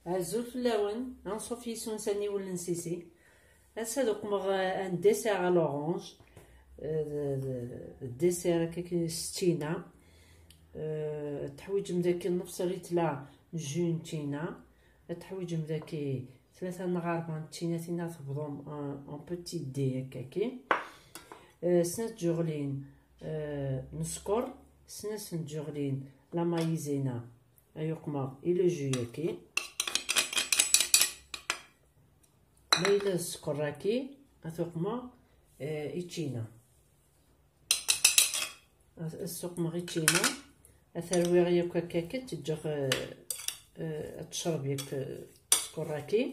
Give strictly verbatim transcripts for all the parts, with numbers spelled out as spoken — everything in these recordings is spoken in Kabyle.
Azul fell-awen, anṣuf yis-wen s aniwel n Sisi. Ass-a ad uqmeɣ, eh, un dessert à l'orange. Eh, d, d, d dessert akka s ččina. Eh, teḥwiǧem daki nnefṣ ritla n jus n ččina. Ad teḥwiǧem daki tlata neɣ rebɛa n tčinatin ad tebḍum en, en petit dé akkaki. Eh, snat tǧuɣlin, eh, n sskeṛ, snat n tǧuɣlin la maïzena. Ay uqmeɣ i le jus-agi. Ma yella d sskeṛ-agi, ad t-uqmeɣ, eh, i ččina. Ad, ad suqmeɣ i ččina. Ad t-rwiɣ yakk akka, akka, ad t-ǧǧeɣ, eh, eh, ad tecreb yakk, eh, sskeṛ-agi.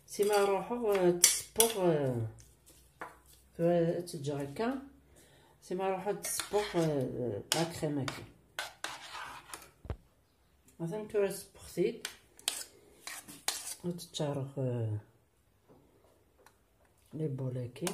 Sima ruḥeɣ, eh, ad t-ssewweɣ, eh, tura ad t-ǧǧeɣ akka. Sima ruḥeɣ ad t-ssewweɣ, eh, la crème-agi. Atan tura ssewweɣ-t-id. Ad t-ččareɣ, eh, les boules-agi.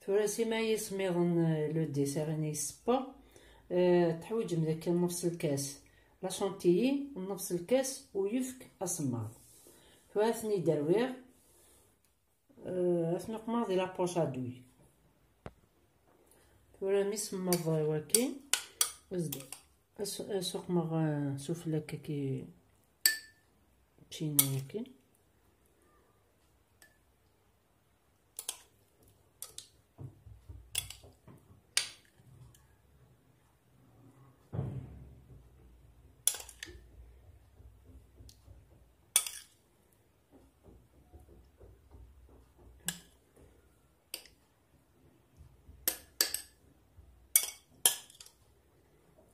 Tura sima yismiḍen, eh, le dessert-nni yessewweɣ, eh, teḥwiǧem daki nnefṣ lkas la chantilly, nnefṣ lkas uyefk asemmaḍ. Tura ad ten-id-rwiɣ, eh, ad ten-uqmeɣ di la poche à douille. Tura mi semmeḍ waki, ad s-, ad s-, ad suqmeɣ, eh, sufella kaki ččina waki.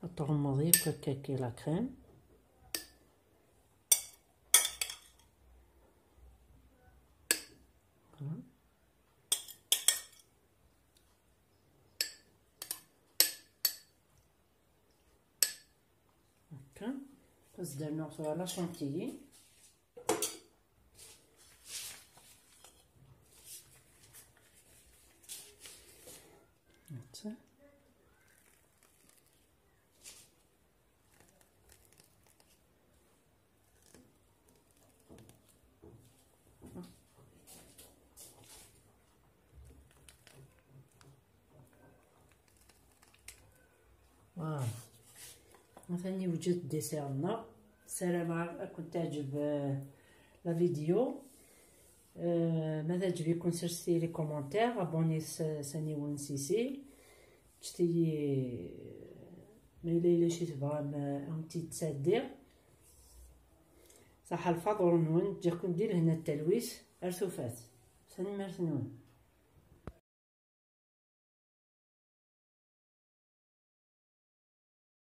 Ad tɣummeḍ yakk akka la crème. Voilà. Akka. Ad s-d-rnuɣ tura la chantilly. Netta. Ah. Atan yewjed dessert-nneɣ. Ssarameɣ ad kent-teɛǧeb, eh, la vidéo. Eh, ma teɛǧeb-iken, serset-iyi les commentaires, abonnez s, s aniwel n Sisi. Ǧǧet-iyi, ma yella yella ci tebɣam, eh, ad wen-t-id-sɛeddiɣ. Saḥa lfaḍur-nwen, ǧǧiɣ-ken di lehna d talwit, ar tufat. Tanemmirt-nwen.